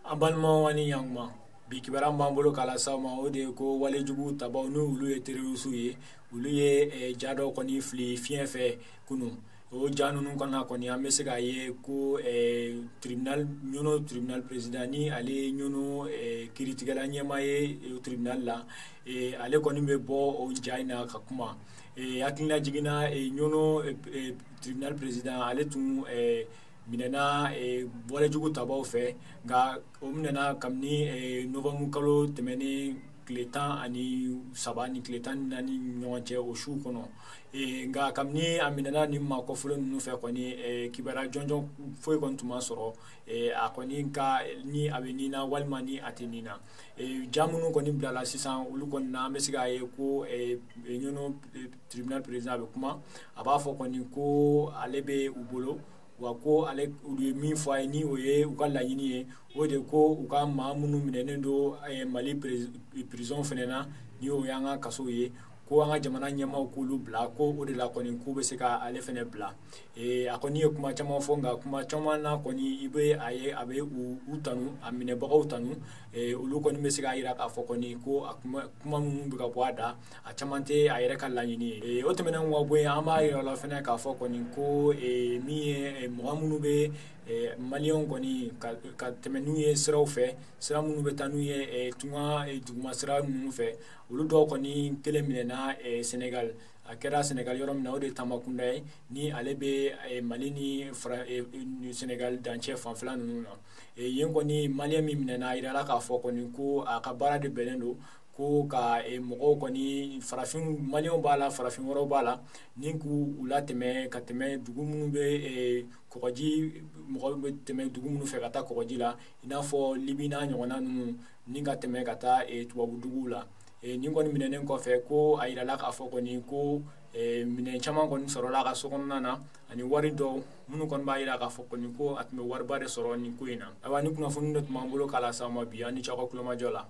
An balimaw ani ɲankuma, bi kibaruya b'an bolo k'a lase aw ma, o de ye ko walejugu tabaw, n'olu ye terroriste ye, olu ye ja dɔ kɔni fili fiɲɛ fɛ kunun. O ja ninnu kɔnɔna kɔni, an bɛ se k'a ye ko tribunal, Ɲɔnɔ tribunal président, ni ale ye Ɲɔnɔ kiiritigɛla ɲɛmaa ye tribunal la, ale kɔni bɛ bɔ o ja in na ka kuma. Hakilina jiginna, Ɲɔnɔ tribunal président, ale tun minɛna walejugu tabaw fɛ, nka o minɛna kabini novembre kalo tɛmɛnen tile 13 ni tile 14 ɲɔgɔn cɛ, o su kɔnɔ. Nka kabini a minɛna nin maa kɔfɔlen ninnu fɛ kɔni, kibaruya jɔnjɔn foyi kɔni tun ma sɔrɔ a kɔni ka ni a bɛ nin na walima ni a tɛ nin na. Ja minnu kɔni bilala sisan, olu kɔni na, an bɛ se k'a ye ko Ɲɔnɔ tribunal président bɛ kuma, a b'a fɔ kɔni ko ale bɛ u bolo, wa ko ale, olu ye min fɔ a ye, ni o ye u ka laɲini ye, o de ko u ka maa minnu minɛnen don Mali prison fɛnɛ na, ni o y'an ka kasow ye, ko an ka jamana ɲɛmaaw k'olu bila, ko o de la kɔni k'u bɛ se ka ale fɛnɛ bila. A kɔni ye kuma caman fɔ, nka kuma caman na kɔni, i bɛ a ye a bɛ u tanu, a minɛbagaw tanu. Olu kɔni bɛ se k'a jira k'a fɔ kɔni ko a kuma minnu bɛ ka bɔ a da, a caman tɛ a yɛrɛ ka laɲini ye. O tɛmɛnen ka bɔ yen, an b'a yira la fɛnɛ k'a fɔ kɔni ko min ye mɔgɔ minnu bɛ maliyɛnw kɔni ka tɛmɛ n'u ye siraw fɛ, sira minnu bɛ taa n'u ye tunga duguma sira ninnu fɛ, olu dɔw kɔni kelen minɛna Sénégal. A kɛra Sénégal yɔrɔ min na, o de ye Tambacounda ye, ni ale bɛ Mali ni Sénégal dancɛ fanfɛla ninnu na. Yen kɔni, maliyɛn min minɛna, a yirala k'a fɔ kɔni ko a ka baara de bɛnnen don ko ka mɔgɔw kɔni, farafin maliyɛnw b'a la, farafin wɛrɛw b'a la, ni k'u latɛmɛ ka tɛmɛ dugu minnu bɛ kɔgɔji, mɔgɔw bɛ tɛmɛ dugu minnu fɛ ka taa kɔgɔji la, i n'a fɔ Libi n'a ɲɔgɔnna ninnu, ni ka tɛmɛ ka taa tubabu duguw la. Nin kɔni minɛnen kɔfɛ, ko a yirala k'a fɔ kɔni ko minɛn caman kɔni sɔrɔla a ka so kɔnɔna na, ani wari dɔw minnu kɔni b'a yira k'a fɔ kɔni ko a tun bɛ wariba de sɔrɔ nin ko in na. Ayiwa, ni kunnafoni de tun b'an bolo k'a lase aw ma bi. An ni ce aw ka kulomajɔ la.